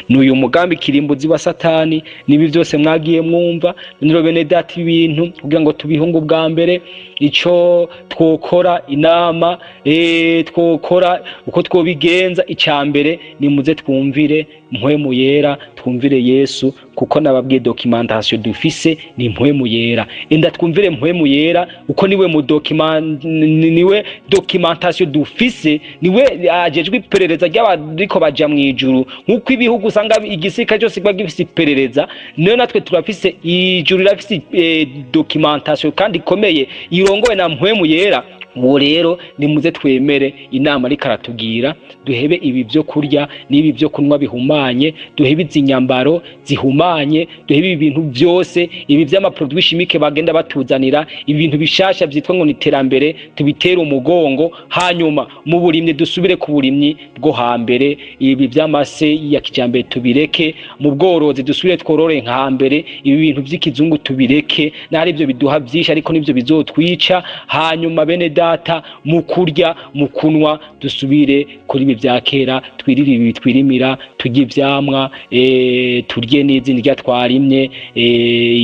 N'uyu mugambi kirimbuzi wa Satani, nibi byose mwagiye mwumva. None bene data, ibintu kugira ngo tubihunge, ubwa mbere ico twokora, inama twokora, uko twobigenza, icya mbere nimuze twumvire Mpwemu Yera, twumvire Yesu, kuko nababwiye documentation dufise ni Mpwemu Yera. Enda twumvire Mpwemu Yera, uko niwe mu document, niwe documentation dufise, niwe ajejwe iperereza ry'abariko baja mu ijuru. Nk'uko ibihugu usanga igisirikare cyose kiba gifise iperereza, niyo natwe turafise, ijuru rirafise documentation kandi ikomeye irongowe na Mpwemu Yera. Uwo rero nimuze twemere inama ariko aratubwira, duhebe ibi byo kurya n'ibi byo kunywa bihumanye, duhebe izi nyambaro zihumanye, duhebe ibi bintu byose, ibi by'ama produits chimiques bagenda batuzanira, ibintu bishasha byitwa ngo ni iterambere, tubitere umugongo. Hanyuma mu burimyi dusubire ku burimyi bwo hambere, ibi by'amase ya kijambere tubireke. Mu bworozi dusubire tworore nka hambere, ibi bintu by'ikizungu tubireke, nari ibyo biduha byinshi ariko nibyo bizotwica. Hanyuma bene data, mu kurya, mu kunwa, dusubire kuri ibi bya kera, twirire ibi twirimira, turye ivyamwa, turye n'izindi rya twarimye,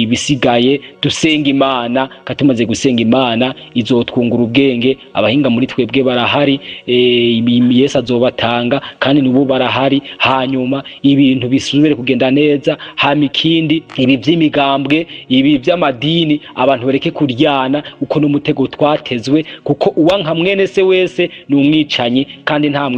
ibisigaye dusenga Imana. Kandi tumaze gusenga Imana, izotwungura ubwenge. Abahinga muri twebwe barahari, Yesu azobatanga kandi nubu barahari. Hanyuma ibintu bisubire kugenda neza. Hama ikindi, ibi vy'imigambwe, ibi vy'amadini, abantu bareke kuryana, uko n'umutego twatezwe, kuko uwanka mwene se wese ni umwicanyi, kandi nta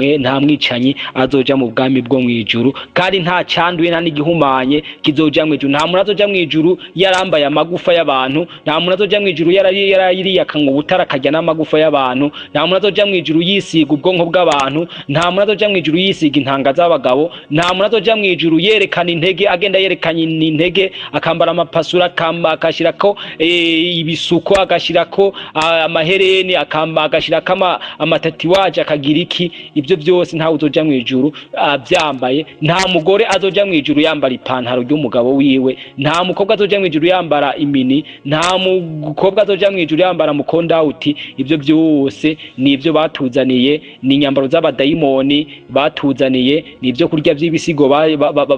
mwicanyi azoja mu bwami bwo mw'ijuru, kandi nta canduye, nta n'igihumanye kizoja mw'ijuru. Nta muntu azoja mw'ijuru yarambaye amagufa y'abantu, nta muntu azoja mw'ijuru yarayiriye akanywa ubutara akarya n'amagufa y'abantu, nta muntu azoja mw'ijuru yisiga ubwonko bw'abantu, nta muntu azoja mw'ijuru yisiga intanga z'abagabo, nta muntu azoja mw'ijuru yerekana intege, agenda yerekana intege, akambara amapasura, akashirako ibisuko, agashirako amahereni, agashirako ama tatouages, akagira iki. Ibyo byose ntawe uzoja mw'ijuru avyambaye. Nta mugore azoja mw'ijuru yambara ipantaro ry'umugabo wiwe, nta mukobwa azoja mw'ijuru yambara imini, nta mukobwa azoja mw'ijuru yambara mukondawuti. Ibyo byose ni ibyo batuzaniye, ni inyambaro z'abadayimoni batuzaniye, ni ibyo kurya by'ibisigo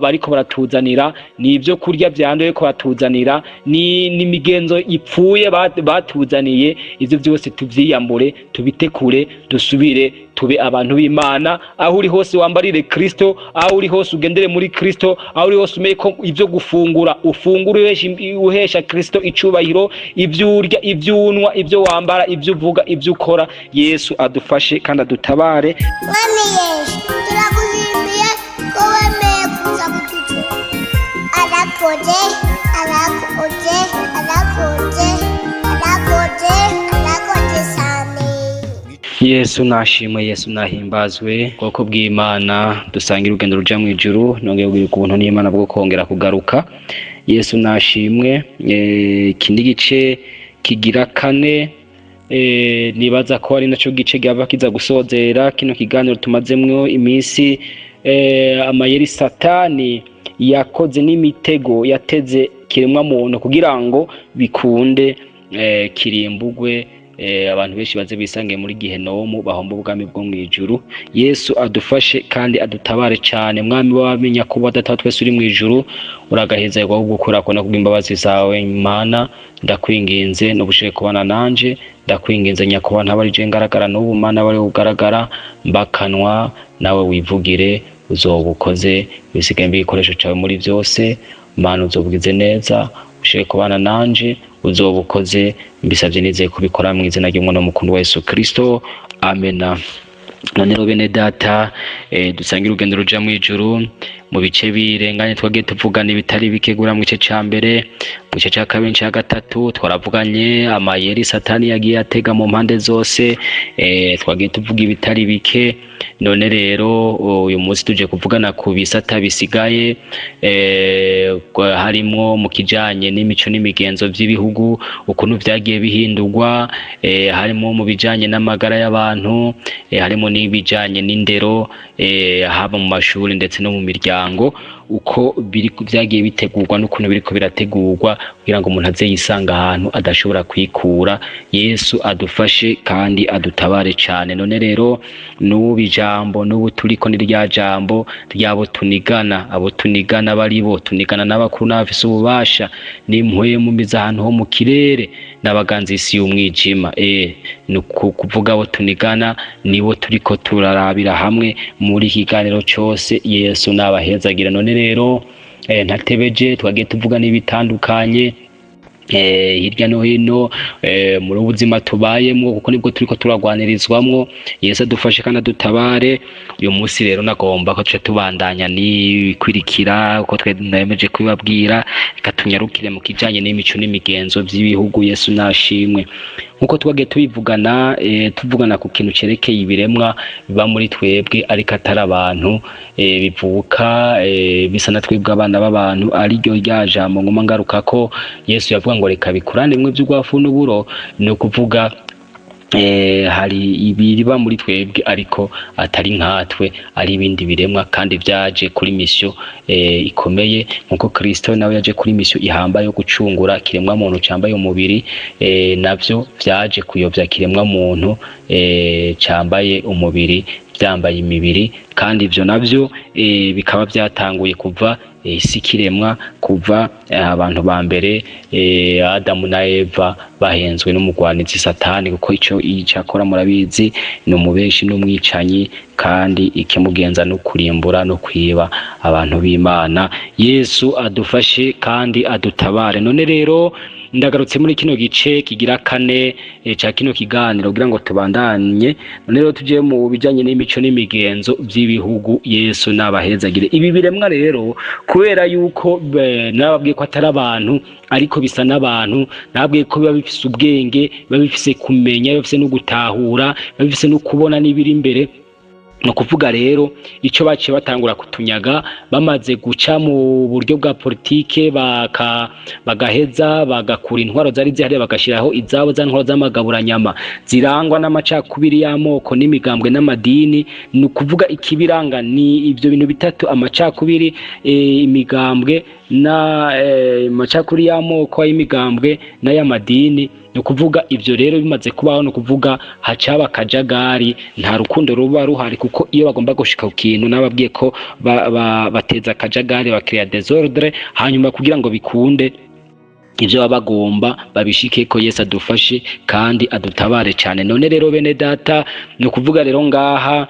bariko baratuzanira, ni ibyo kurya byanduye ko batuzanira, ni n'imigenzo ipfuye batuzaniye. Ibyo byose tuvyiyambure, tubitekure, dusubire tube abantu b'Imana. Aho uri hose wambarire Kristo, aho uri hose ugendere muri Kristo, aho uri hose umenye ko ibyo gufungura ufungura uhesha Kristo icubahiro, ibyo urya, ibyo unwa, ibyo wambara, ibyo uvuga, ibyo ukora. Yesu adufashe kandi adutabare. Mwami Yesu, turagushimiye ko wemeye kuza kututura. Arakoze, arakoze, arakoze, arakoze, arakoze cyane. Yesu nashimwe, Yesu nahimbazwe. Bwoko bw'Imana dusangira urugendo ruja mu ijuru, nongeye kugira ubuntu n'Imana bwo kongera kugaruka. Yesu nashimwe. Iki ni igice kigira kane, nibaza ko ari naco gice gaba kiza gusozera kino kiganiro tumazemwo iminsi, amayeri Satani yakoze n'imitego yateze kiremwa muntu kugira ngo bikunde kirimbugwe, abantu benshi baze bisange muri gihenomu, bahomba ubwami bwo mw'ijuru. Yesu adufashe kandi adutabare cyane. Mwami w'abamenya kuba Data wa twese uri mw'ijuru, uragaheza ahubwo gukora ko kubw'imbabazi zawe. Mana, ndakwinginze n'ubushake kubana nanje, ndakwinginze nyakuba ntabari je ngaragara n'ubu, Mana bari ugaragara mbakanwa nawe wivugire, uzoba ukoze wisigaye mbi igikoresho cyawe muri byose. Mana, uzobugize neza, ushake kubana nanje, uzoba ukoze. Mbisabye nizeye kubikora mu izina ry'Umwana mukuru wa Yesu Kristo, amena. None rero bene data, dusangire urugendo ruja mu ijuru. Mu bice birenganye twagiye tuvugana ibitari bike. Gura mu gice ca mbere, mu gice ca kabiri, ca gatatu, twaravuganye amayeri Satani yagiye atega mu mpande zose, twagiye tuvuga ibitari bike. None rero uyu munsi tuje kuvugana ku bisata bisigaye, harimwo mu kijanye n'imico n'imigenzo vy'ibihugu, ukuntu vyagiye bihindurwa, harimo mu bijanye n'amagara y'abantu, harimo n'ibijanye n'indero. haba mu mashuri ndetse no mu miryango, uko biri vyagiye bitegurwa n'ukuntu biriko birategurwa kugira ngo umuntu aze yisanga ahantu adashobora kwikura. Yesu adufashe kandi adutabare cane. None rero n'ubu ijambo, n'ubu turiko ni rya jambo ry'abo tunigana, abo tunigana baribo tunigana n'abakuru n'abafise ububasha n'impwemu mbi z'ahantu ho mu kirere n'abaganza isi y'umwijima. Ni ukuvuga abo tunigana nibo turiko turarabira hamwe muri iki kiganiro cose. Yesu nabahezagira. None rero ntatebeje, twagiye tuvuga n'ibitandukanye hirya no hino muri ubuzima tubayemwo, kuko nibwo turiko turagwanirizwamwo. Yesu adufashe kandi adutabare. Uyu munsi rero nagomba ko tuce tubandanya n'ibikwirikira uko twe nemeje kubibabwira. Reka tunyarukire mu kijanye n'imico n'imigenzo vy'ibihugu. Yesu nashimwe. Nkuko twagiye tubivugana, tuvugana ku kintu cerekeye ibiremwa biba muri twebwe ariko atari abantu, bivuka bisa na twebwe abana b'abantu, ariryo rya jambo nguma ngarukako. Yesu yavuga ngo reka bikurane bimwe vy'urwafu n'uburo. Ni ukuvuga hari ibiba muri twebwe ariko atari nkatwe, ari ibindi biremwa kandi vyaje kuri mission ikomeye, nkuko Kristo nawe yaje kuri mission ihambaye yo gucungura kiremwa muntu cambaye umubiri. Navyo vyaje kuyovya kiremwa muntu cambaye umubiri, vyambaye imibiri, kandi ivyo navyo bikaba vyatanguye kuva isi kiremwa, kuva abantu ba mbere Adamu na Eva bahenzwe n'umugwanizi Satani, kuko ico icakora murabizi, ni umubeshi n'umwicanyi, kandi ikimugenza no kurimbura no kwiba abantu b'Imana. Yesu adufashe kandi adutabare. None rero ndagarutse muri kino gice kigira kane ca kino kiganiro kugira ngo tubandanye. None rero tuje mu bijanye n'imico n'imigenzo vy'ibihugu. Yesu nabahezagire. Ibi biremwa rero, kubera yuko nababwiye ko atari abantu ariko bisa n'abantu, nababwiye ko biba bifise ubwenge, biba bifise kumenya, biba bifise no gutahura, biba bifise no kubona n'ibiri imbere. Ni ukuvuga rero ico baciye batangura kutunyaga bamaze guca mu buryo bwa politike, bagaheza bagakura intwaro zari zihari, bagashiraho izabo za ntwaro z'amagaburanyama zirangwa n'amacakubiri y'amoko n'imigambwe n'amadini. Ni ukuvuga ikibiranga ni ivyo bintu bitatu: amacakubiri, imigambwe na amacakubiri y'amoko, ay'imigambwe n'ay'amadini. Ni ukuvuga ivyo rero bimaze kubaho, ni ukuvuga hacaba akajagari, nta rukundo ruba ruhari, kuko iyo bagomba gushika ku kintu, nababwiye ko bateza akajagari, bakrea désordre, hanyuma kugira ngo bikunde ivyo baba bagomba babishike ko. Yesu adufashe kandi adutabare cane. None rero bene data, ni ukuvuga rero ngaha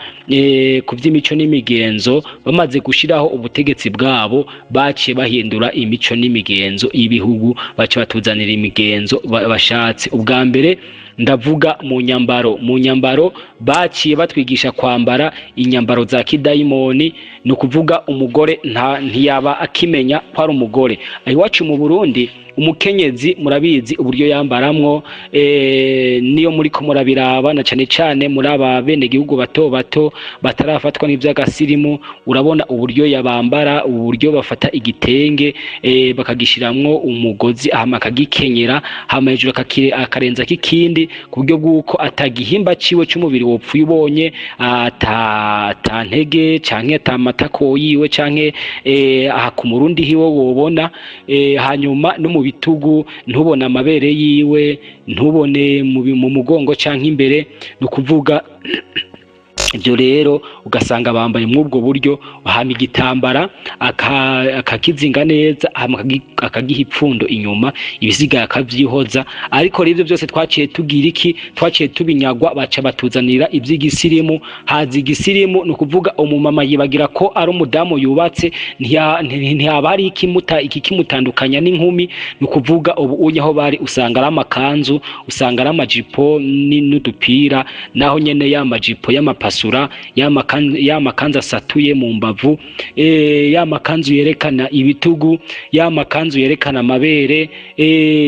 ku vy'imico n'imigenzo, bamaze gushiraho ubutegetsi bwabo, baciye bahindura imico n'imigenzo y'ibihugu, baciye batuzanira imigenzo bashatse. Ubwa mbere ndavuga mu nyambaro. Mu nyambaro baciye batwigisha kwambara inyambaro za kidayimoni. Ni ukuvuga umugore ntiyaba akimenya ko ari umugore. Iwacu mu Burundi, umukenyezi murabizi uburyo yambaramwo, niyo muriko murabiraba, na cane cane muri aba bene gihugu bato bato batarafatwa n'ivy'agasirimu, urabona uburyo yabambara, uburyo bafata igitenge bakagishiramwo umugozi, hama akagikenyera, hama hejuru akarenzako ikindi, ku buryo bw'uko atagihimba ciwe c'umubiri wopfuye ubonye, ata ntege canke ata matako yiwe canke aha ku murundi hiwe wobona, hanyuma no mu bitugu ntubone amabere yiwe, ntubone mu mugongo canke imbere. Ni ukuvuga ibyo rero ugasanga bambaye mw'ubwo buryo, hama igitambara akakizinga neza, hama akagiha ipfundo inyuma, ibisigaye akavyihoza. Ariko rero ivyo byose twaciye tugira iki? Twaciye tubinyagwa, baca batuzanira ivy'igisirimu. Haza igisirimu, ni ukuvuga umumama yibagira ko ari umudamu yubatse, ntihaba hari iki kimutandukanya n'inkumi. Ni ukuvuga ubu unye aho bari usanga ari amakanzu, usanga ari amajipo n'udupira, naho nyene ya majipo y'amapasura, ya makanzu asatuye mu mbavu, ya makanzu yerekana ibitugu, ya makanzu yerekana amabere,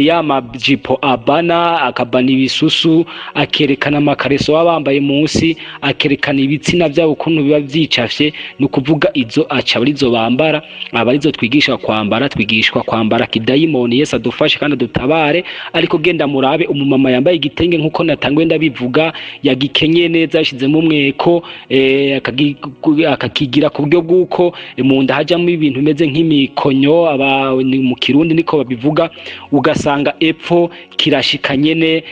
ya majipo abana akabana ibisusu, akerekana amakareso baba bambaye munsi, akerekana ibitsina vyabo ukuntu biba vyicafye. Ni ukuvuga izo aca arizo bambara, aba arizo twigishwa kwambara, twigishwa kwambara kidayimoni. Yesu adufashe kandi adutabare. Ariko genda murabe umumama yambaye igitenge nkuko natanguye ndabivuga, yagikenye neza, yashizemo umweko. ko akakigira ku buryo bw'uko mu nda hajyamo ibintu bimeze nk'imikonyo, aba ni mu Kirundi niko babivuga. Ugasanga epfo kirashika nyene,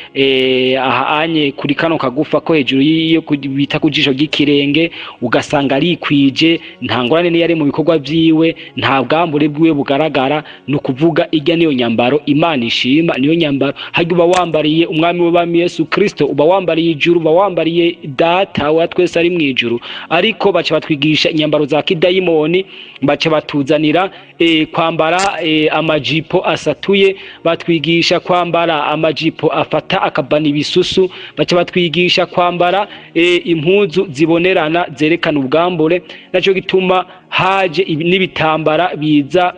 aha anye kuri kano kagufa ko hejuru y'iyo bita ku jisho ry'ikirenge, ugasanga arikwije, nta ngorane niyo ari mu bikorwa vyiwe, nta bwambure bwiwe bugaragara. Ni ukuvuga irya niyo nyambaro Imana ishima, niyo nyambaro harya uba wambariye Umwami w'abami Yesu Kristo, uba wambariye ijuru, uba wambariye Data wa twese ari mu ijuru. Ariko baca batwigisha inyambaro za kidayimoni, baca batuzanira kwambara amajipo asatuye, batwigisha kwambara amajipo afata akabana ibisusu, baca batwigisha kwambara impuzu zibonerana zerekana ubwambure. Naco gituma haje n'ibitambara biza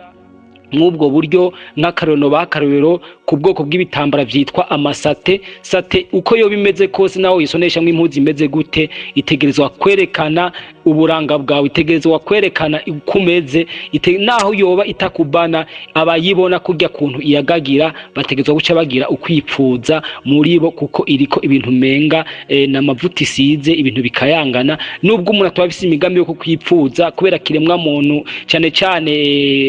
mw'ubwo buryo, nk'akarorero bakarorero ku bwoko bw'ibitambara vyitwa amasate. Sate uko yoba imeze kose, naho yisoneshamwo impuzu imeze gute, itegerezwa kwerekana uburanga bwawe, itegerezwa kwerekana uko umeze. Naho yoba itakubana, abayibona kurya kuntu iyagagira bategerezwa guca bagira ukwipfuza muri bo, kuko iriko ibintu menga n'amavuta isize, ibintu bikayangana. Nubwo umuntu ataba afise imigambi yo kukwipfuza, kubera kiremwa muntu, cane cane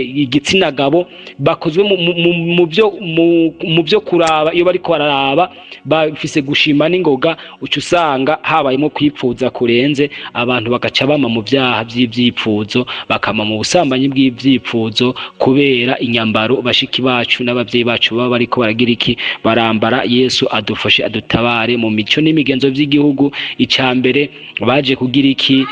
igitsina gabo, bakozwe mu byo kuraba, iyo bariko bararaba bafise gushima n'ingoga, uca usanga habayemo kwipfuza kurenze, abantu bagaca bama mu vyaha vy'ivyipfuzo, bakama mu busambanyi bw'ivyipfuzo, kubera inyambaro bashiki bacu n'abavyeyi bacu baba bariko baragira iki? Barambara. Yesu adufashe, adutabare. Mu mico n'imigenzo vy'igihugu, ica mbere baje kugira iki?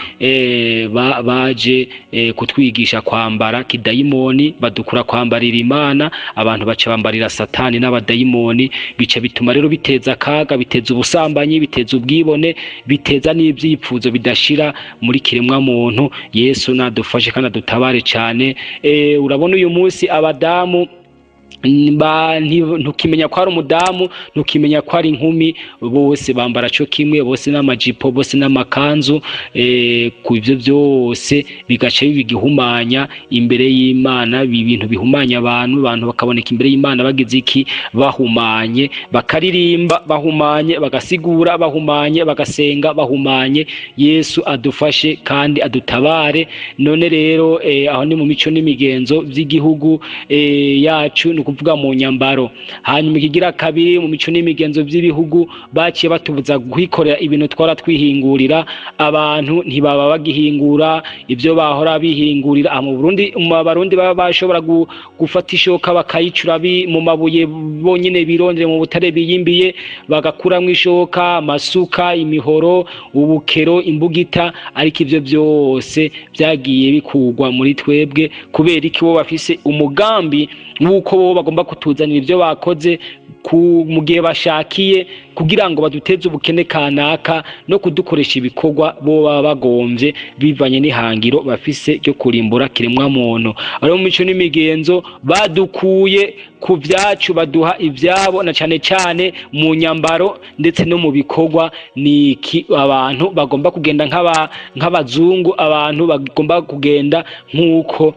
Baje kutwigisha kwambara kidayimoni, badukura kwambarira Imana, abantu baca bambarira Satani n'abadayimoni. Bica bituma rero biteza akaga, biteza ubusambanyi, biteza ubwibone, biteza n'ivyipfuzo bidashira muri kiremwa muntu. Yesu nadufashe kandi adutabare cane. Urabona uyu munsi abadamu ntukimenya ko ari umudamu, ntukimenya ko ari inkumi, bose bambara co kimwe, bose n'amajipo, bose n'amakanzu. Ku ivyo byose bigaca biba igihumanya imbere y'Imana, ibintu bihumanya abantu, abantu bakaboneka imbere y'Imana bagize iki? Bahumanye, bakaririmba bahumanye, bagasigura bahumanye, bagasenga bahumanye. Yesu adufashe kandi adutabare. None rero aho ni mu mico n'imigenzo vy'igihugu yacu, ni ukuvuga mu nyambaro. Hanyuma ikigira kabiri, mu mico n'imigenzo vy'ibihugu, baciye batubuza kwikorera ibintu twara twihingurira. Abantu ntibaba bagihingura ivyo bahora bihingurira. Aha mu Burundi, mu Barundi baba bashobora gufata ishoka bakayicura mu mabuye bonyene birondere mu butare biyimbiye, bagakuramwo ishoka, amasuka, imihoro, ubukero, imbugita. Ariko ivyo vyose vyagiye bikurwa muri twebwe. Kubera iki? Bo bafise umugambi w'uko bo bagomba kutuzanira ivyo bakoze mu gihe bashakiye, kugira ngo baduteze ubukene kanaka no kudukoresha ibikorwa bo baba bagomvye, bivanye n'ihangiro bafise ryo kurimbura kiremwa muntu. Ari mu mico n'imigenzo badukuye ku vyacu, baduha ivyabo, na cane cane mu nyambaro ndetse no mu bikorwa. Ni iki? Abantu bagomba kugenda nk'abazungu, abantu bagomba kugenda nk'uko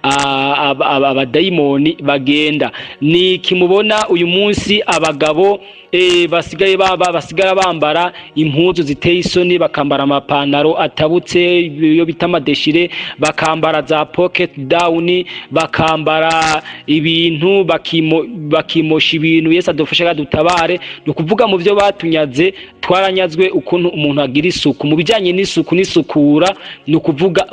abadayimoni bagenda. Ni kimubona uyu munsi abagabo basigaye baba basigara bambara impuzu ziteye isoni, bakambara amapantaro atabutse, iyo bita amadeshire, bakambara za pocket down, bakambara ibintu bakimosha ibintu. Yesu adufashe, adutabare. Ni ukuvuga mu byo batunyaze, twaranyazwe ukuntu umuntu agira isuku mu bijyanye n'isuku n'isukura. Ni ukuvuga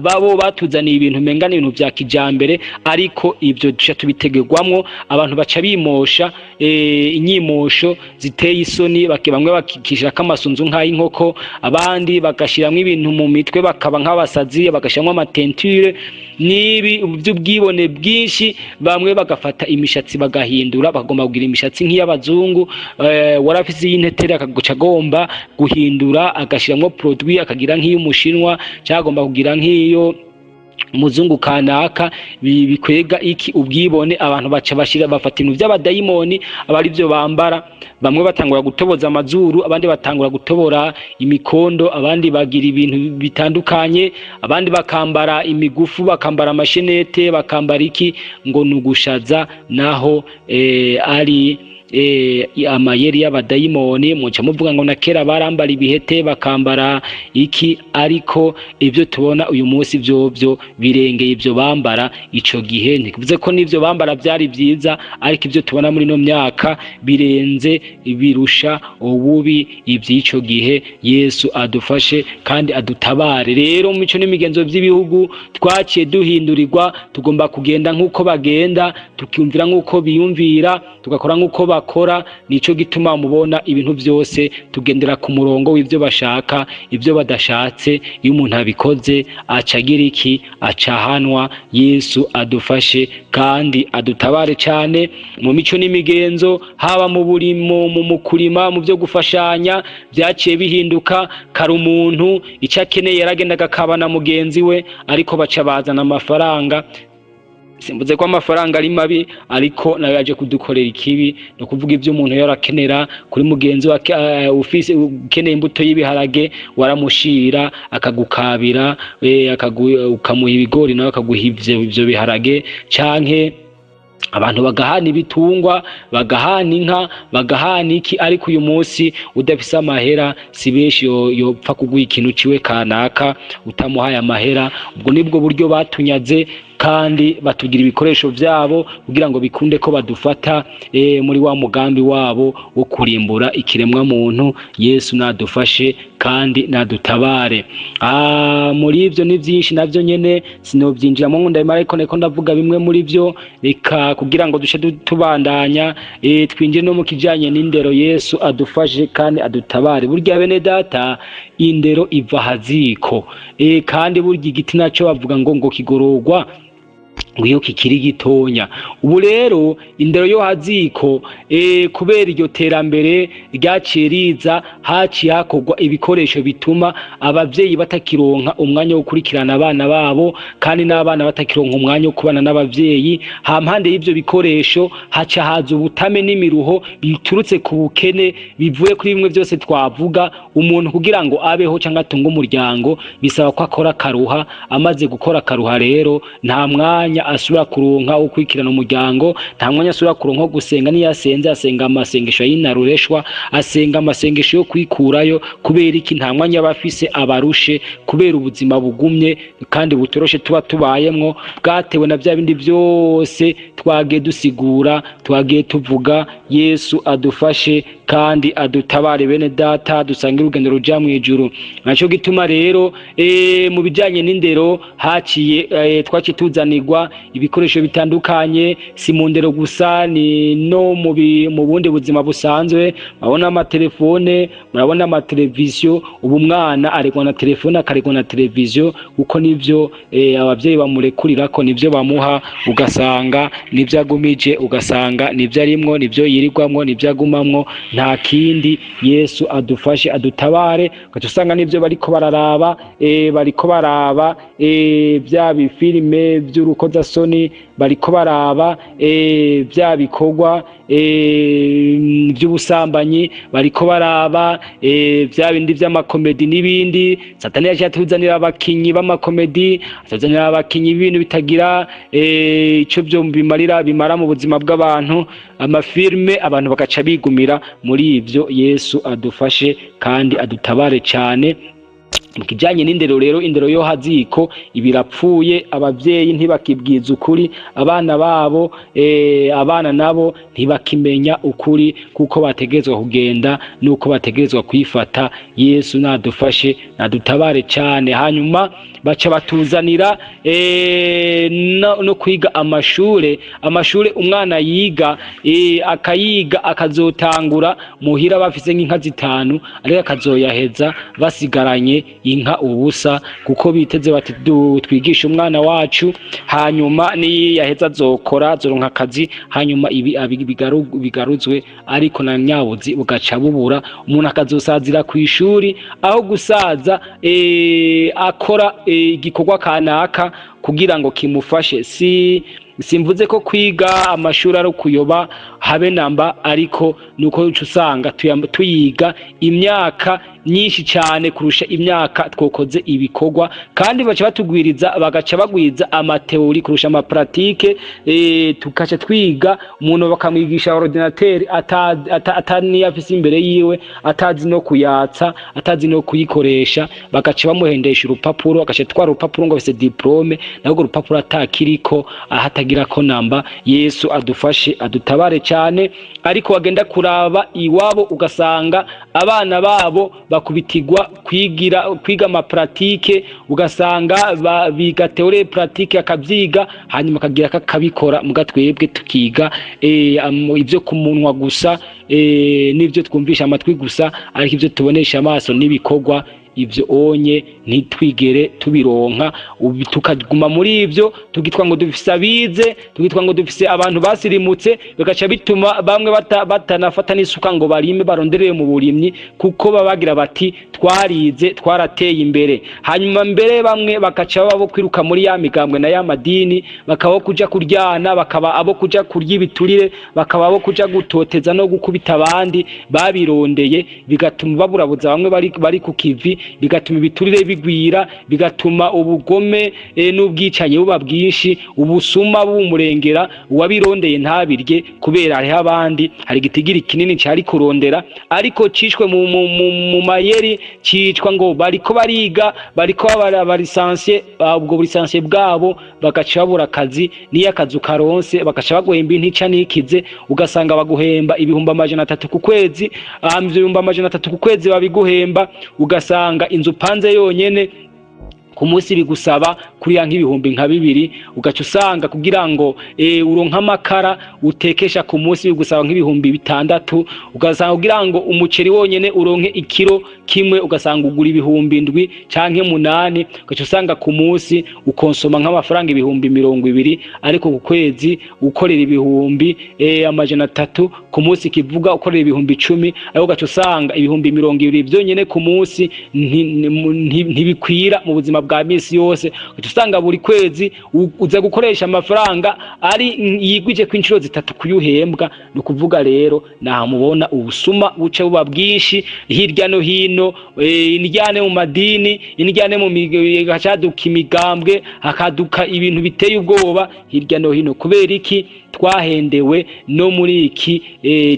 babo batuzaniye ibintu umenga ni ibintu vya kijambere, ariko ibyo duca tubitegerwamwo. Abantu baca bimosha inyimosho ziteye isoni, bamwe bakishirako amasunzu nk'ay'inkoko, abandi bagashiramwo ibintu mu mitwe bakaba nk'abasazi, bagashiramwo amateinture n'ibi by'ubwibone bwinshi. Bamwe bagafata imishatsi bagahindura, bagomba kugira imishatsi nk'iy'abazungu. Warafise iy'intetere, akaguca agomba guhindura, agashiramwo produit, akagira nk'iy'umushinwa, cyangwa agomba kugira nk'iyo umuzungu kanaka. Bikwega iki? Ubwibone. Abantu baca bashira bafata ibintu by'abadayimoni aba ari byo bambara. Bamwe batangura gutoboza amazuru, abandi batangura gutobora imikondo, abandi bagira ibintu bitandukanye, abandi bakambara imigufu, bakambara amashenete, bakambara iki, ngo ni ugushaza, naho ari Amayeri y'abadayimoni, muca muvuga ngo na kera barambara ibihete, bakambara iki, ariko ibyo tubona uyu munsi vyovyo birengeye ibyo bambara ico gihe. Ntikuvuze ko n'ivyo bambara vyari vyiza, ariko ibyo tubona muri no myaka birenze, birusha ububi ivy'ico gihe. Yesu adufashe kandi adutabare. Rero mu mico n'imigenzo vy'ibihugu twaciye duhindurirwa, tugomba kugenda nk'uko bagenda, tukiyumvira nk'uko biyumvira, tugakora nk'uko bakora. Nico gituma mubona ibintu vyose tugendera ku murongo w'ivyo bashaka. Ivyo badashatse, iyo umuntu abikoze aca agira iki? Aca ahanwa. Yesu adufashe kandi adutabare cane mu mico n'imigenzo, haba mu burimo, mu kurima, mu vyo gufashanya, vyaciye bihinduka. Kare umuntu ico akeneye yaragendaga akabana mugenzi we, ariko baca bazana amafaranga. Simvuze ko amafaranga ari mabi, ariko nayo yaje kudukorera ikibi. Ni ukuvuga ibyo umuntu yarakenera kuri mugenzi we, ufise ukeneye imbuto y'ibiharage, waramushira akagukabira, ukamuha ibigori, nawe akaguha ivyo biharage, canke abantu bagahana ibitungwa, bagahana inka, bagahana iki. Ariko uyu munsi udafise amahera, si benshi yopfa kuguha ikintu ciwe kanaka utamuhaye amahera. Ubwo nibwo buryo batunyaze kandi batugira ibikoresho vyabo kugira ngo bikunde ko badufata muri wa mugambi wabo wo kurimbura ikiremwa muntu. Yesu nadufashe kandi nadutabare. Muri ivyo ni vyinshi navyo nyene, sinovyinjiramo ngo ndabimara, ariko niko ndavuga bimwe muri vyo. Reka kugira ngo duce tubandanya, twinjire no mu kijanye n'indero. Yesu adufashe kandi adutabare. Burya bene data, indero iva haziko, kandi burya igiti naco bavuga ngo kigororwa ngo iyo kikiri gitonya. Ubu rero indero yo haziko, kubera iryo terambere ryaciye riza, haciye hakorwa ibikoresho bituma abavyeyi batakironka umwanya wo gukurikirana abana babo, kandi n'abana batakironka umwanya wo kubana n'abavyeyi. Hampande y'ivyo bikoresho haca haza ubutame n'imiruho biturutse ku bukene, bivuye kuri bimwe byose twavuga. Umuntu kugira ngo abeho cyangwa atunge umuryango bisaba ko akora akaruha. Amaze gukora akaruha rero, nta mwanya asubira kuronka wo gukurikirana umuryango, nta mwanya asubira kuronka wo gusenga. Niyo asenze, asenga amasengesho y'inarureshwa, asenga amasengesho yo kwikurayo. Kubera iki? Nta mwanya aba afise, abarushe kubera ubuzima bugumye kandi butoroshe tuba tubayemwo, bwatewe na bya bindi byose twagiye dusigura, twagiye tuvuga. Yesu adufashe kandi adutabare, bene data, dusange urugendo ruja mu ijuru. Naco gituma rero mu bijanye n'indero haciye twaciye tuzanirwa ibikoresho bitandukanye. Si mu ndero gusa, ni no mu bundi buzima busanzwe. Murabona amatelefone, murabona amateleviziyo. Ubu umwana aregwa na telefone, akaregwa na televiziyo, kuko nivyo abavyeyi bamurekura ko nivyo bamuha, ugasanga nivyo agumije, ugasanga nivyo arimwo, nivyo yirirwamwo, nivyo agumamwo, nta kindi. Yesu adufashe adutabare. Ugaca usanga nivyo bariko bararaba, bariko baraba vya bifilime vy'urukozasoni, bariko baraba vya bikorwa vy'ubusambanyi, bariko baraba vya bindi vy'amakomedi n'ibindi. Satani yaciye atuzanira abakinyi b'amakomedi, atuzanira abakinyi b'ibintu bitagira ico vyo bimarira, bimara mu buzima bw'abantu, amafilme, abantu bagaca bigumira muri ivyo. Yesu adufashe kandi adutabare cane. Mu kijanye n'indero rero, indero yo haziko ibirapfuye. Abavyeyi ntibakibwiza ukuri abana babo, abana nabo ntibakimenya ukuri kuko bategerezwa kugenda nuko bategerezwa kwifata. Yesu nadufashe, nadutabare cane. Hanyuma baca batuzanira no kwiga amashure. Amashure umwana yiga, akayiga akazotangura muhira bafise nk'inka zitanu, ariko akazoyaheza basigaranye inka ubusa, kuko biteze bati twigishe umwana wacu, hanyuma niyaheza azokora, azoronka akazi, hanyuma ibi bigaruzwe. Ariko na nyabuzi bugaca bubura, umuntu akazosazira ku ishuri aho gusaza akora igikorwa kanaka. kugira ngo kimufashe. Si simvuze ko kwiga amashuri ari ukuyoba, habe namba, ariko nuko uca usanga tuyiga imyaka myinshi cyane kurusha imyaka twokoze ibikorwa, kandi baca batugwiriza, bagaca bagwiza ama théorie kurusha ama pratique. Tukaca twiga, umuntu bakamwigisha ordinateur atani afise imbere yiwe, atazi no kuyatsa, atazi no kuyikoresha, bagaca bamuhendesha urupapuro, agaca atwara urupapuro ngo afise diplôme, naho urwo rupapuro atakiriko, ahatagira ko namba. Yesu adufashe, adutabare cyane. Ariko wagenda kuraba iwabo, ugasanga abana babo bakubitirwa kwigira kwiga ama pratique, ugasanga biga théorie, pratique, akabyiga hanyuma akagira kakabikora. Muga twebwe tukiga ibyo ku munwa gusa, n'ibyo twumvisha amatwi gusa, ariko ibyo tubonesha amaso n'ibikorwa, ivyo onye ntitwigere tubironka. Ubu tukaguma muri ivyo, tugitwa ngo dufise abize, tugitwa ngo dufise abantu basirimutse, bigaca bituma bamwe batanafata n'isuka ngo barime, baronderere mu burimyi, kuko baba bagira bati: "Twarize, twarateye imbere." Hanyuma mbere bamwe bakaca baba bo kwiruka muri ya migambwe na ya madini, bakaba abo kuja kuryana, bakaba abo kuja kurya ibiturire, bakaba abo kuja gutoteza no gukubita abandi babirondeye, bigatuma baburabuza bamwe bari ku kivi, bigatuma ibiturire bigwira, bigatuma ubugome n'ubwicanyi buba bwinshi, ubusuma bumurengera, uwabirondeye ntabirye, kubera hariho abandi. Hari igitigiri kinini cyari kurondera, ariko cishwe mu mayeri, cicwa ngo bariko bariga, bariko ba licenciés, ubwo bu licencié bwabo bagaca babura akazi. Niyo akazi ukaronse, bagaca baguhemba intica nikize, ugasanga baguhemba 300,000 ku kwezi. Ivyo 300,000 ku kwezi babiguhemba, ugasanga inzu upanze yonyene ku munsi bigusaba kuriya nk'ibihumbi nka bibiri, ugaca usanga kugira ngo uronke amakara utekesha ku munsi bigusaba nk'ibihumbi 6, ugasanga kugira ngo umuceri wonyene uronke ikiro kimwe, ugasanga ugura 7,000 canke 8, ugaca usanga ku munsi ukonsoma nk'amafaranga 20,000, ariko ku kwezi ukorera 300,000 ku munsi, kivuga ukorera 10,000, ariko ugaca usanga 20,000 vyonyene ku munsi ntibikwira mu buzima bwa misi yose. Ugaca usanga buri kwezi uza gukoresha amafaranga ari yigwije ku inshuro zitatu kuyuhembwa. Ni ukuvuga rero naha mubona ubusuma buca buba bwinshi hirya no hino, indyane mu madini, indyane mu hakaduka imigambwe, hakaduka ibintu biteye ubwoba hirya no hino. Kubera iki? Twahendewe no muri iki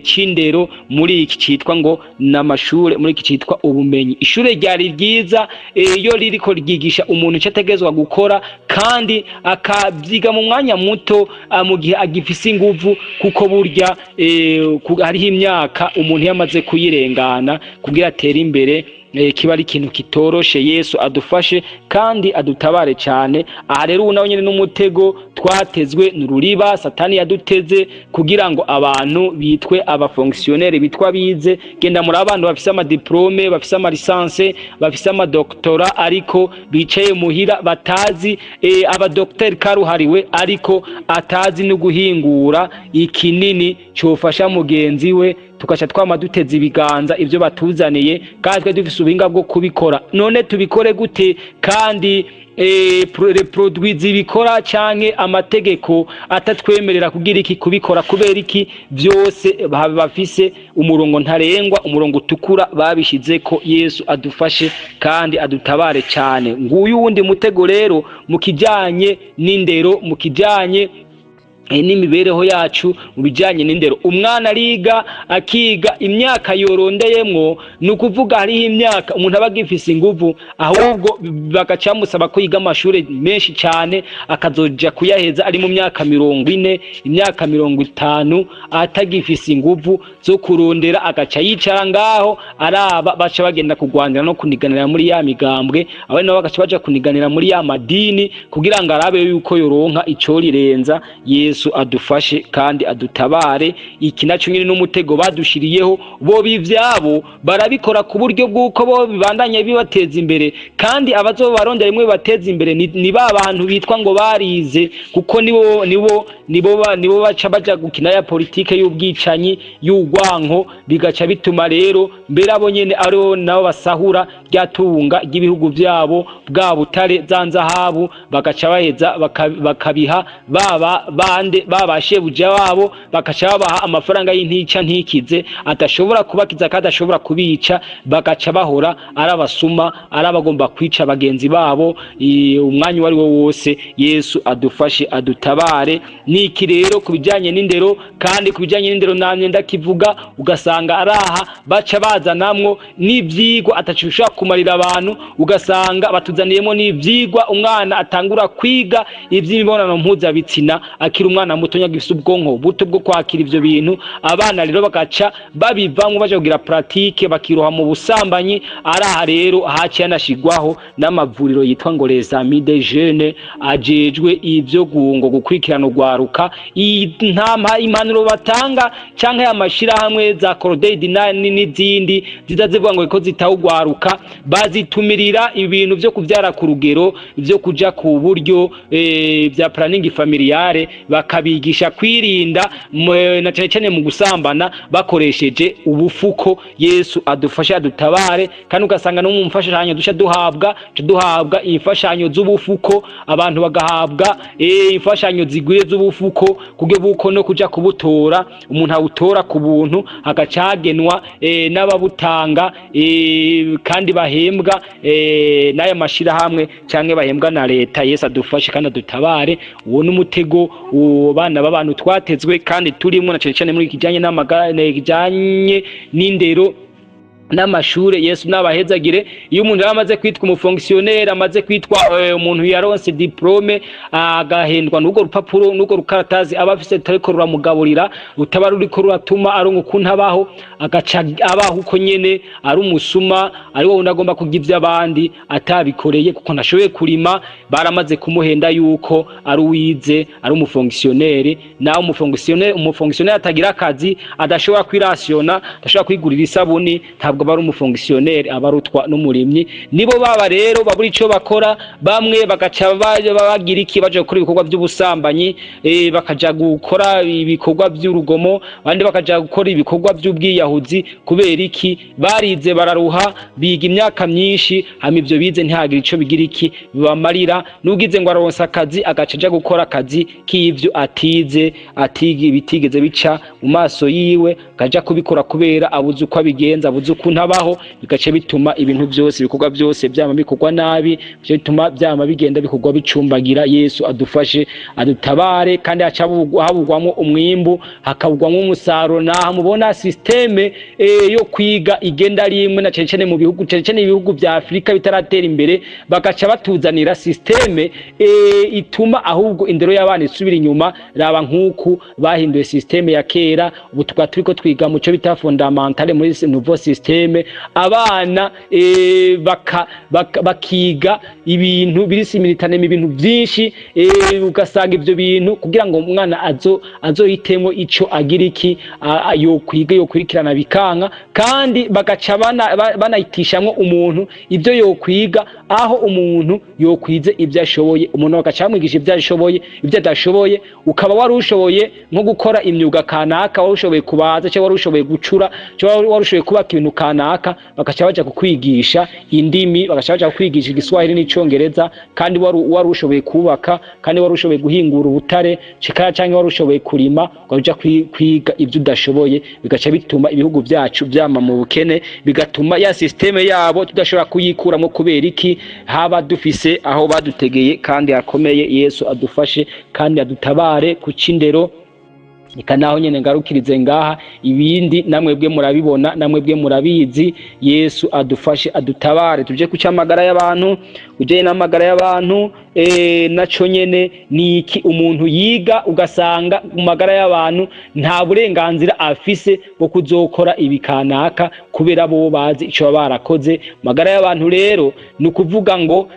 c'indero, muri iki citwa ngo n'amashure, muri iki citwa ubumenyi. Ishure ryari ryiza iyo ririko ryigisha umuntu icyo ategerezwa gukora, kandi akavyiga mu mwanya muto, mu gihe agifise inguvu, kuko burya hariho imyaka umuntu yamaze kuyirengana kugira atere imbere kiba ari ikintu kitoroshe. Yesu adufashe kandi adutabare cyane. Aha rero ubu nawe nyene n'umutego twatezwe, n'ururiba Satani yaduteze kugira ngo abantu bitwe aba fonctionnaire, bitwa bize. Genda muri abantu bafise ama diplôme, bafise ama licence, bafise ama doctorat, ariko bicaye muhira batazi abadokiteri karuhariwe, ariko atazi no guhingura ikinini cofasha mugenzi we. Tugaca twama duteze ibiganza ivyo batuzaniye, kandi twe dufise ubuhinga bwo kubikora. None tubikore gute kandi les produits zibikora canke amategeko atatwemerera kugira iki, kubikora? Kubera iki? Vyose bafise umurongo ntarengwa, umurongo utukura babishizeko. Yesu adufashe kandi adutabare cyane. Nguyu wundi mutego rero mu kijanye n'indero, mu kijanye n'imibereho yacu, mu bijanye n'indero. Umwana ariga, akiga imyaka yorondeyemwo, ni ukuvuga hariho imyaka umuntu aba agifise inguvu, ahubwo bagaca bamusaba ko yiga amashuri menshi cyane, akazoja kuyaheza ari mu myaka 40, imyaka 50, atagifise inguvu zo kurondera, agaca yicara ngaho araba baca bagenda kugwanira no kuniganira muri ya migambwe, abandi nabo bagaca baja kuniganira muri ya madini, kugira ngo arabe yuko yoronka icorirenza. Yesu Yesu adufashe kandi adutabare. Iki naco nyine n'umutego badushiriyeho. Bo ivyabo barabikora ku buryo bw'uko bo bibandanya bibateza imbere, kandi abazobarondera rimwe bibateza imbere ni ba bantu bitwa ngo barize, kuko nibo baca baja gukina ya politike y'ubwicanyi, y'urwanko. Bigaca bituma rero mbere abo nyene aribo nabo basahura rya tunga ry'ibihugu vyabo, bwa butare, za nzahabu, bagaca baheza bakabiha baba bande, baba shebuja babo, bagaca babaha amafaranga y'intica ntikize adashobora kubakiza kandi adashobora kubica. Bagaca bahora ari abasuma, ari abagomba kwica bagenzi babo umwanya uwo ari wo wose. Yesu adufashe, adutabare. Niki rero ku bijyanye n'indero, kandi ku bijyanye n'indero namye ndakivuga, ugasanga araha baca bazanamwo n'ivyigwa ataco bishobora kumarira abantu. Ugasanga batuzaniyemo n'ivyigwa, umwana atangura kwiga ivy'imibonano mpuzabitsina akiri umwana muto, agifise ubwonko buto bwo kwakira ivyo bintu. Abana rero bagaca babivamwo, baja kugira pratique, bakiroha mu busambanyi. Araha rero haciye hanashigwaho n'amavuriro yitwa ngo les Amis des Jeunes, ajejwe ivyo ngo gukurikirana urwaruka. Nta impanuro batanga canke amashirahamwe za Cordaid n'izindi ziza zivuga ngo ko zitaho urwaruka, bazitumirira ibintu vyo kuvyara ku rugero, vyo kuja ku buryo vya planning familiale, bakabigisha kwirinda na cane cane mu gusambana bakoresheje ubufuko. Yesu adufashe, adutabare. Kandi ugasanga no mu mfashanyo duca duhabwa, duca duhabwa imfashanyo z'ubufuko, abantu bagahabwa imfashanyo zigwiye z'ubufuko, kuburyo buko no kuja kubutora umuntu awutora ku buntu, hagaca hagenwa n'ababutanga kandi bahembwa n'aya mashirahamwe canke bahembwa na leta. Yesu adufashe kandi adutabare. Uwo n'umutego uwo bana b'abantu twatezwe kandi turimo, na cane cane muri kijanye n'amagara, kijanye n'indero n'amashure. Yesu nabahezagire. Iyo umuntu yaba amaze kwitwa umufonctionnaire, amaze kwitwa umuntu yaronse diplôme, agahendwa n'urwo rupapuro, n'urwo rukaratazi aba afise rutariko ruramugaburira, rutaba ruriko ruratuma aronka ukuntu abaho, agaca abaho uko nyene, ari umusuma, ari wowe agomba kurya ivy'abandi atabikoreye, kuko ntashoboye kurima. Baramaze kumuhenda yuko ari uwize, ari umufonctionnaire. Nawe umufonctionnaire atagira akazi, adashobora kwirasiyona, adashobora kwigurira isabuni, ntabwo aba ari umufonctionnaire, aba arutwa n'umurimyi. Nibo baba rero babura ico bakora, bamwe bagaca bagira iki? Baja gukora ibikorwa by'ubusambanyi, bakaja gukora ibikorwa by'urugomo, abandi bakaja gukora ibikorwa by'ubwiyahuzi. Kubera iki? Barize, bararuha, biga imyaka myinshi, hama ivyo bize ntihagire ico bigira iki bibamarira. N'ugize ngo aronse akazi, agaca aja gukora akazi k'ivyo atize, atiga, bitigeze bica mu maso yiwe, akaja kubikora kubera abuze uko abigenza, abuze ukuntu abaho. Bigaca bituma ibintu byose, ibikorwa byose byama bikorwa nabi, bigaca bituma byama bigenda bikorwa bicumbagira. Yesu adufashe, adutabare. Kandi haca habugwamwo umwimbu, hakabugwamwo umusaruro. Naha mubona système yo kwiga igenda rimwe, na cane cane mu bihugu, cane cane ibihugu vya Afurika bitaratera imbere, bagaca batuzanira système ituma ahubwo indero y'abana isubira inyuma. Raba nk'uku bahinduye système ya kera, ubu tukaba turiko twiga mu cyo bita fondamentale muri nouveau système. Abana bakiga ibintu biri simultané, ibintu byinshi, ugasanga ivyo bintu kugira ngo umwana azohitemo ico agira iki yokwiga, yokurikirana, bikanka. Kandi bagaca banahitishamwo umuntu ibyo yokwiga, aho umuntu yokwize ibyo ashoboye. Umuntu bagaca bamwigisha ibyo ashoboye, ibyo adashoboye. Ukaba wari ushoboye nko gukora imyuga kanaka, wari ushoboye kubaza, cyangwa wari ushoboye gucura, cyangwa wari ushoboye kubaka ibintu kanaka, bagaca baja kukwigisha indimi, bagaca baja kukwigisha Igiswahili n'Icongereza, kandi wari ushoboye kubaka, kandi wari ushoboye guhingura ubutare, canke wari ushoboye kurima, ukaja kwiga ibyo udashoboye. Bigaca bituma ibihugu byacu vyama mu bukene, bigatuma ya système yabo tudashobora kuyikuramo. Kubera iki? Haba dufise aho badutegeye kandi hakomeye. Yesu adufashe kandi adutabare ku c'indero. Reka naho nyene ngarukirize ngaha, ibindi namwebwe murabibona, namwebwe murabizi. Yesu adufashe, adutabare. Tuje ku c'amagara y'abantu, ujanye n'amagara y'abantu. Naco nyene ni iki umuntu yiga, ugasanga mu magara y'abantu nta burenganzira afise bwo kuzokora ibi kanaka, kubera bo bazi ico baba barakoze. Mu magara y'abantu rero, ni ukuvuga ngo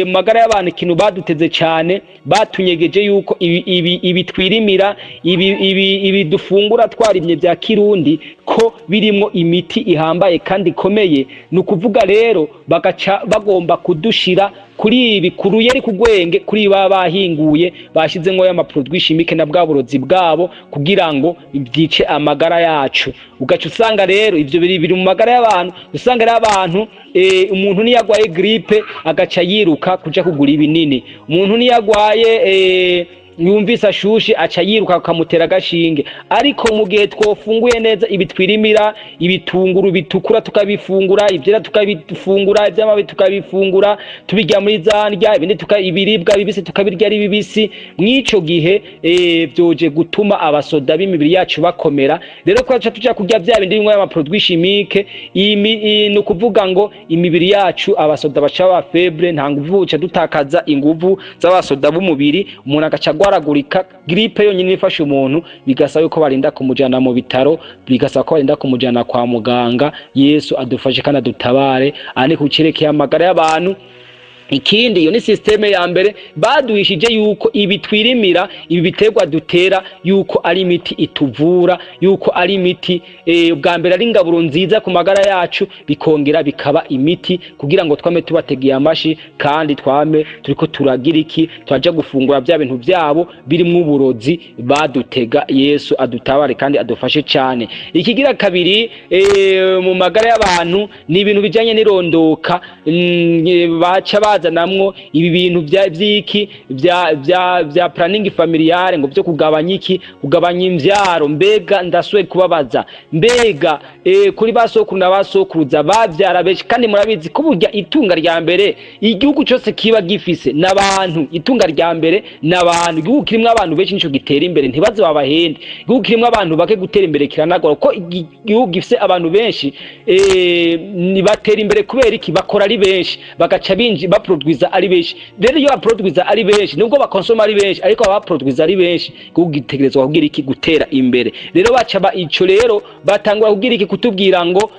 mu magara y'abantu ikintu baduteze cane, batunyegeje yuko ibi twirimira, ibi dufungura twarimye vya kirundi, ko birimwo imiti ihambaye kandi ikomeye. Ni ukuvuga rero bagaca bagomba kudushira kuri ibi kuruyeri kugwenge, kuri ibi baba bahinguye, bashizemwo y'ama produits chimiques na bwa burozi bwabo kugira ngo byice amagara yacu. Ugaca usanga rero ivyo biri mu magara y'abantu. Usanga rero abantu, umuntu niyo agwaye grippe agaca yiruka kuja kugura ibinini, umuntu niyo agwaye, yumvise ashushe, aca yiruka akamutera agashinge. Ariko mu gihe twofunguye neza ibi twirimira, ibitunguru bitukura tukabifungura, ivyera tukabifungura, ivy'amababi tukabifungura, tubirya muri za ndya, ibindi ibiribwa bibisi tukabirya ari bibisi, mw'ico gihe vyoje gutuma abasoda b'imibiri yacu bakomera. Rero ko tuca tuja kurya vya bindi bimwe y'ama produits chimiques, ni ukuvuga ngo imibiri yacu abasoda baca baba faible, nta nguvu, uca dutakaza inguvu z'abasoda b'umubiri, umuntu agaca agwaragurika. Grippe yonyine ifasha umuntu, bigasaba yuko barinda kumujana mu bitaro, bigasaba ko barinda kumujana kwa muganga. Yesu adufashe kandi adutabare. Aha ni ku cerekeye amagara y'abantu. Ikindi, iyo ni système ya mbere baduhishije yuko ibi twirimira, ibi biterwa dutera, yuko ari imiti ituvura, yuko ari imiti, bwa mbere ari ingaburo nziza ku magara yacu, bikongera bikaba imiti, kugira ngo twame tubategeye amashi kandi twame turiko turagira iki, twaja gufungura bya bintu byabo birimwo uburozi badutega. Yesu adutabare kandi adufashe cyane. Ikigira kabiri, mu magara y'abantu, ni ibintu bijanye n'irondoka. Baca bazanamwo ibi bintu vya vyiki vya planning familiale, ngo byo kugabanya iki, kugabanya imvyaro. Mbega ndasuye kubabaza, mbega kuri basokuru na basokuruza bavyara benshi, kandi murabizi ko burya itunga rya mbere igihugu cyose kiba gifise n'abantu. Itunga rya mbere n'abantu. Igihugu kirimwo abantu benshi nico gitera imbere, ntibaze babahende. Igihugu kirimwo abantu bake gutera imbere kiranagora, kuko igihugu gifise abantu benshi ni batera imbere. Kubera iki? Bakora ari benshi, bagaca binji baproduiza ari benshi. Rero iyo baproduiza ari benshi, nubwo bakonsoma ari benshi, ariko baproduiza ari benshi, igihugu gitegerezwa kugira iki? Gutera imbere. Rero baca ico rero batangura kugira iki? Kutubwira ngo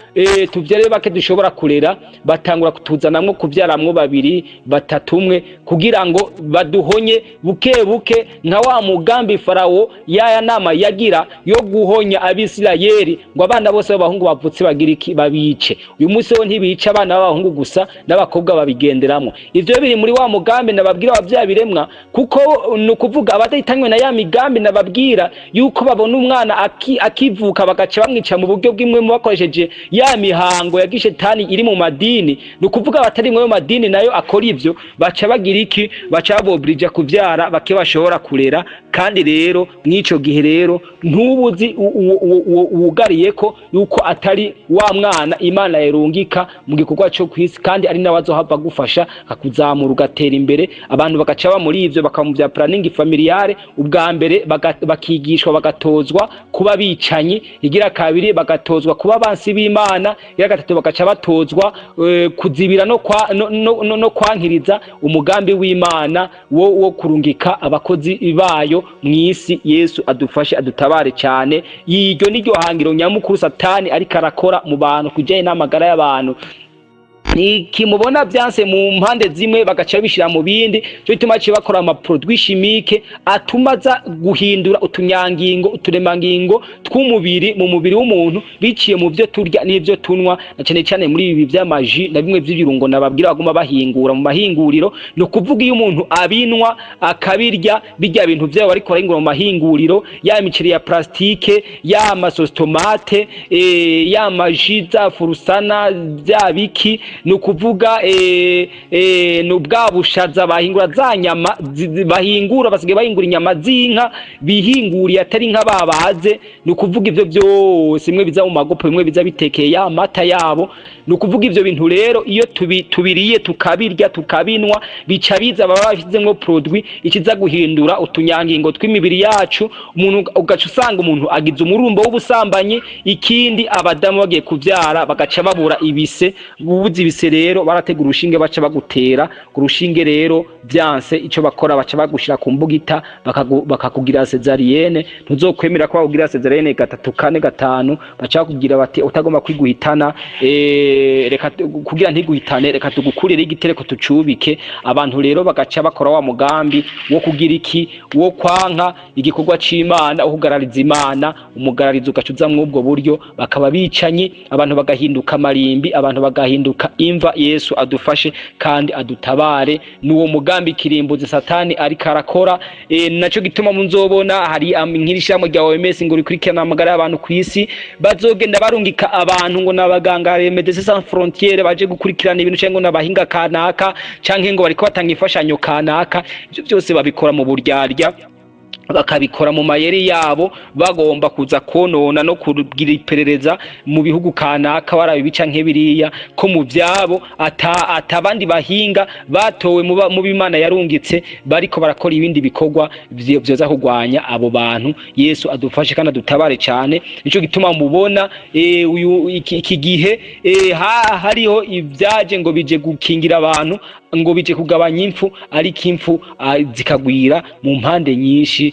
tuvyare bake dushobora kurera. Batangura kutuzanamwo kuvyaramwo babiri, batatu, umwe, kugira ngo baduhonye buke buke, nka wa mugambi Farawo yaya nama yagira yo guhonya Abisirayeli, ngo abana bose b'abahungu bavutse bagira iki? Babice. Uyu munsi wo ntibica abana b'abahungu gusa, n'abakobwa babigenderamwo. Ivyo biri muri wa mugambi nababwira wa vya biremwa, kuko ni ukuvuga abadahitanywe na ya migambi nababwira yuko babona umwana akivuka bagaca bamwica mu buryo bw'imwe bakoresheje ya mihango ya gishetani iri mu madini. Ni ukuvuga abatari mu madini nayo akora ivyo, baca bagira iki? Baca babobrija kuvyara bake bashobora kurera. Kandi rero mw'ico gihe rero ntubuzi wugariye ko yuko atari wa mwana Imana yarungika mu gikorwa cyo kwisi, kandi ari nawe azohava agufasha akakuzamura ugatera imbere. Abantu bagaca ba muri ivyo, bakaba mu vya planning familiale. Ubwa mbere bakigishwa, bagatozwa kuba bicanyi, igira kabiri bagatozwa kuba bansi b'Imana, igira gatatu bagaca batozwa kuzibira no kwankiriza umugambi w'Imana wo kurungika abakozi bayo mw'isi. Yesu adufashe, adutabare cyane. Iryo niryo hangiro nyamukuru Satani ariko arakora mu bantu kujyanye n'amagara y'abantu. Ikimubona vyanse mu mpande zimwe, bagaca bishira mu bindi. Cyo gituma baciye bakora ama produits chimiques atuma aza guhindura utunyangingo, uturemangingo tw'umubiri mu mubiri w'umuntu, biciye mu byo turya n'ibyo tunywa, na cyane cyane muri ibi vy'amaji na bimwe vy'ibirungo nababwira baguma bahingura mu mahinguriro. Ni ukuvuga iyo umuntu abinwa, akabirya, bijya bintu vyabo bariko barahingura mu mahinguriro, ya miceri ya plastique, ya ma sauce tomate, ya maji, za furusana, vya biki, ni ukuvuga ni ubwa bushaza bahingura, za nyama bahingura, basigaye bahingura inyama z'inka bihinguriye, atari inka babaze. Ni ukuvuga ivyo byose, bimwe biza mu magopo, bimwe biza bitekeye ya mata yabo, Ni ukuvuga ivyo bintu rero iyo tubiriye, tukabirya, tukabinwa, bica biza, baba bashyizemwo produit ikiza guhindura utunyangingo tw'imibiri yacu. Umuntu ugaca usanga umuntu agize umurumbo w'ubusambanyi. Ikindi, abadamu bagiye kuvyara bagaca babura ibise. Bubuze ibise rero, barategura urushinge, baca bagutera urushinge. Rero vyanse, ico bakora, baca bagushira ku mbugita, bakakugira césarienne. Ntuzokwemera ko bakugira césarienne gatatu, kane, gatanu. Baca bakubwira bati: "Utagomba kwiguhitana, reka kugira ntiguhitane, reka tugukurire igitereko tucubike." Abantu rero bagaca bakora wa mugambi wo kugira iki? Wo kwanka igikorwa c'Imana, wo kugarariza Imana. Umugararizo ugaca uza mw'ubwo buryo, bakaba bicanyi, abantu bagahinduka amarimbi, abantu bagahinduka imva. Yesu adufashe kandi adutabare. N'uwo mugambi kirimbuzi Satani ariko arakora. Naco gituma muzobona hari nk'ishirahamwe rya OMS ngo rikurikirana amagara y'abantu kw'isi, bazogenda barungika abantu ngo n'abaganga Médecins Sans Frontières baje gukurikirana ibintu, canke ngo n'abahinga kanaka, canke ngo bariko batanga imfashanyo kanaka. Ivyo byose babikora mu buryarya, bakabikora mu mayeri yabo, bagomba kuza konona no kugira iperereza mu bihugu kanaka, barabica nk'ibiriya ko mu vyabo atabandi bahinga batowe mu b'Imana yarungitse, bariko barakora ibindi bikorwa vyoza kurwanya abo bantu. Yesu adufashe kandi adutabare cyane. Nico gituma mubona uyu iki gihe hariho ibyaje ngo bije gukingira abantu, ngo bije kugabanya impfu, ariko impfu zikagwira mu mpande nyinshi.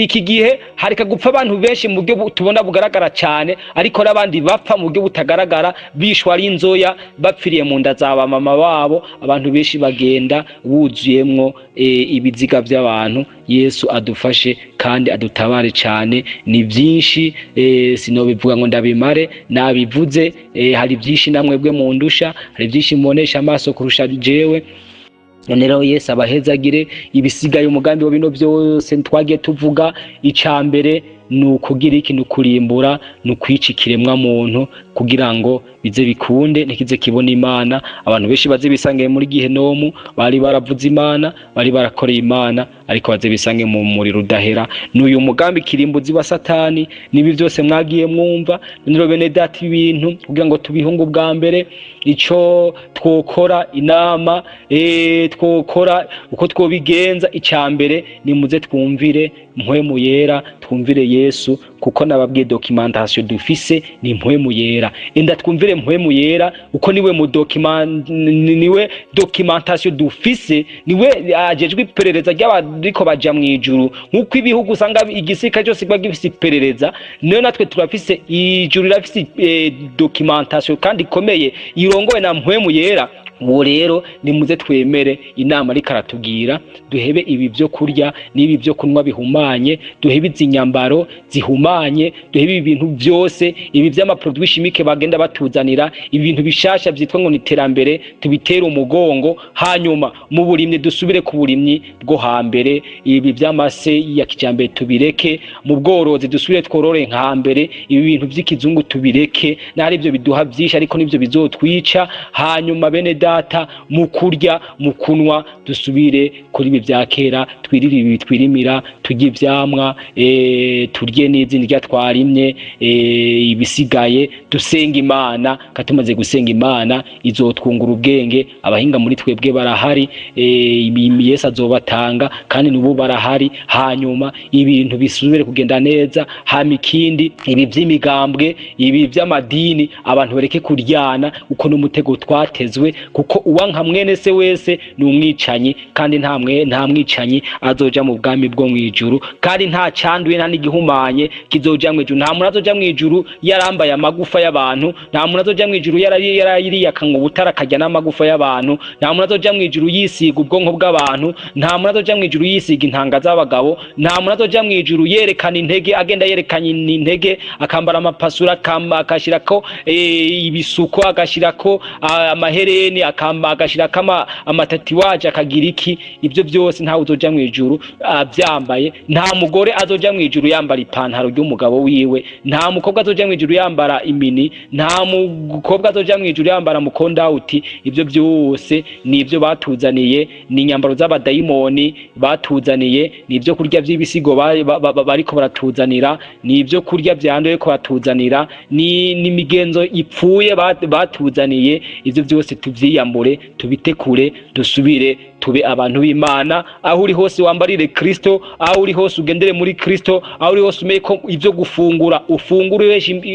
Iki gihe hareka gupfa abantu benshi mu buryo tubona bugaragara cyane, ariko n'abandi bapfa mu buryo butagaragara, bishwa ari inzoya, bapfiriye mu nda za ba mama babo. Abantu benshi bagenda buzuyemwo ibiziga by'abantu. Yesu adufashe kandi adutabare cyane. Ni byinshi, sinobivuga ngo ndabimare, nabivuze. Hari byinshi namwebwe mundusha, hari byinshi mubonesha amaso kurusha jewe. None rero Yesu abahezagire. Ibisigaye, umugambi wa bino byose twagiye tuvuga, ica mbere ni ukugira iki? Ni ukurimbura, ni ukwica ikiremwa muntu kugira ngo bize bikunde ntikize kibona Imana. Abantu benshi baze bisange muri gihenomu, bari baravuze Imana, bari barakoreye Imana, ariko baze bisange mu muriro udahera. N'uyu mugambi kirimbuzi wa Satani, nibi byose mwagiye mwumva. None rero bene data, ibintu kugira ngo tubihunge, ubwa mbere ico twokora, inama twokora, uko twobigenza, ica mbere nimuze twumvire Mpwemu Yera, twumvire Yesu, kuko nababwiye documentation dufise ni Mpwemu Yera. Enda twumvire Mpwemu Yera, uko niwe mu document, niwe documentation dufise, niwe ajejwe iperereza ry'abariko baja mu ijuru. Nk'uko ibihugu usanga igisirikare cyose kiba gifise iperereza, niyo natwe turafise, ijuru rirafise documentation kandi ikomeye irongowe na Mpwemu Yera. Uwo rero nimuze twemere inama ariko aratubwira, duhebe ibi byo kurya n'ibi byo kunywa bihumanye, duhebe izi nyambaro zihumanye, duhebe ibi bintu byose, ibi by'ama produits chimiques bagenda batuzanira, ibintu bishasha byitwa ngo ni iterambere, tubitere umugongo. Hanyuma mu burimyi dusubire ku burimyi bwo hambere, ibi by'amase ya kijambere tubireke. Mu bworozi dusubire tworore nka hambere, ibi bintu by'ikizungu tubireke, nari ibyo biduha byinshi ariko nibyo bizotwica. Hanyuma bene data, mu kurya, mu kunwa, dusubire kuri ibi bya kera, twirire ibi twirimira, turye ivyamwa, turye n'izindi rya twarimye, ibisigaye dusenga Imana. Kandi tumaze gusenga Imana, izotwungura ubwenge. Abahinga muri twebwe barahari, Yesu azobatanga kandi nubu barahari. Hanyuma ibintu bisubire kugenda neza. Hama ikindi, ibi vy'imigambwe, ibi vy'amadini, abantu bareke kuryana, uko n'umutego twatezwe, kuko uwanka mwene se wese ni umwicanyi, kandi nta mwicanyi azoja mu bwami bwo mw'ijuru, kandi nta canduye, nta n'igihumanye kizoja mw'ijuru. Nta muntu azoja mw'ijuru yarambaye amagufa y'abantu, nta muntu azoja mw'ijuru yarayiriye akanywa ubutara akarya n'amagufa y'abantu, nta muntu azoja mw'ijuru yisiga ubwonko bw'abantu, nta muntu azoja mw'ijuru yisiga intanga z'abagabo, nta muntu azoja mw'ijuru yerekana intege, agenda yerekana intege, akambara amapasura, akashirako ibisuko, agashirako amahereni. akamba agashirako amatatouage, akagira iki, ibyo byose ntawe uzoja mw'ijuru avyambaye. Nta mugore azoja mw'ijuru yambara ipantaro ry'umugabo wiwe, nta mukobwa azoja mw'ijuru yambara imini, nta mukobwa azoja mw'ijuru yambara mukondawuti. Ibyo byose ni ibyo batuzaniye, ni inyambaro z'abadayimoni batuzaniye, ni ibyo kurya by'ibisigo bariko baratuzanira, ni ibyo kurya byanduye ko batuzanira, ni imigenzo ipfuye batuzaniye. Ibyo byose tuvyiyambure, tubitekure, dusubire tube abantu b'Imana. Aho uri hose wambarire Kristo, aho uri hose ugendere muri Kristo, aho uri hose umenye ko ibyo gufungura ufungura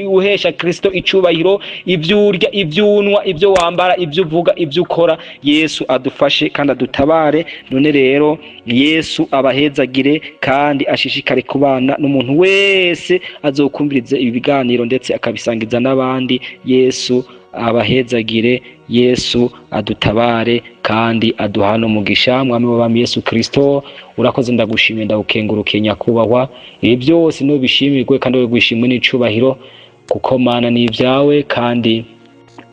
uhesha Kristo icubahiro, ibyo urya, ibyo unwa, ibyo wambara, ibyo uvuga, ibyo ukora. Yesu adufashe kandi adutabare. None rero Yesu abahezagire kandi ashishikare kubana n'umuntu wese azokumviriza ibi biganiro ndetse akabisangiza n'abandi. Yesu abahezagire, Yesu adutabare kandi aduhane umugisha. Mwami w'abami Yesu Kristo, urakoze, ndagushimiye, ndagukengurukiye nyakubahwa. Ibi byose nubishimirwe kandi wigushimwe n'icubahiro, kuko Mana ni ibyawe. Kandi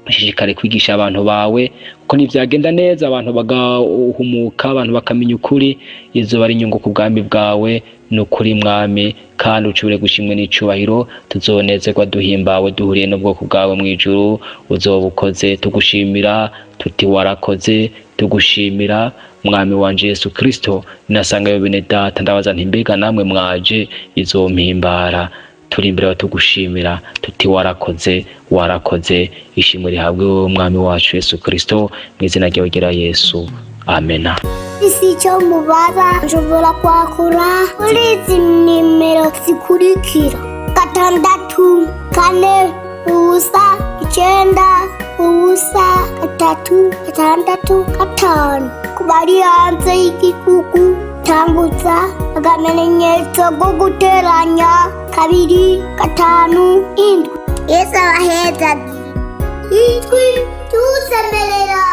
ushishikare kwigisha abantu bawe, kuko nivyagenda neza, abantu bagahumuka, abantu bakamenya ukuri, izoba ari inyungu ku bwami bwawe. Ni ukuri Mwami, kandi ucubure gushimwe n'icubahiro. Tuzonezerwa duhimbawe duhuriye n'ubwoko bwawe mw'ijuru. Uzoba ukoze, tugushimira tuti warakoze, tugushimira Mwami wanje Yesu Kristo. Nasangayo bene data, ndabaza nti: "Mbega namwe mwaje?" Izompimbara. Turi imbere tugushimira tuti warakoze, warakoze. Ishimwe rihabwe wowe Mwami wacu Yesu Kristo, mu izina ryawe ryera Yesu, amena. Isi icyo mubaza, nshobora kwakura kuri izi nimero zikurikira: 640 9 0 3 6 5. Ku bari hanze y'igihugu, tambutsa akamenyetso ko guteranya 257. Yesu abaheza ijwi tusemerera.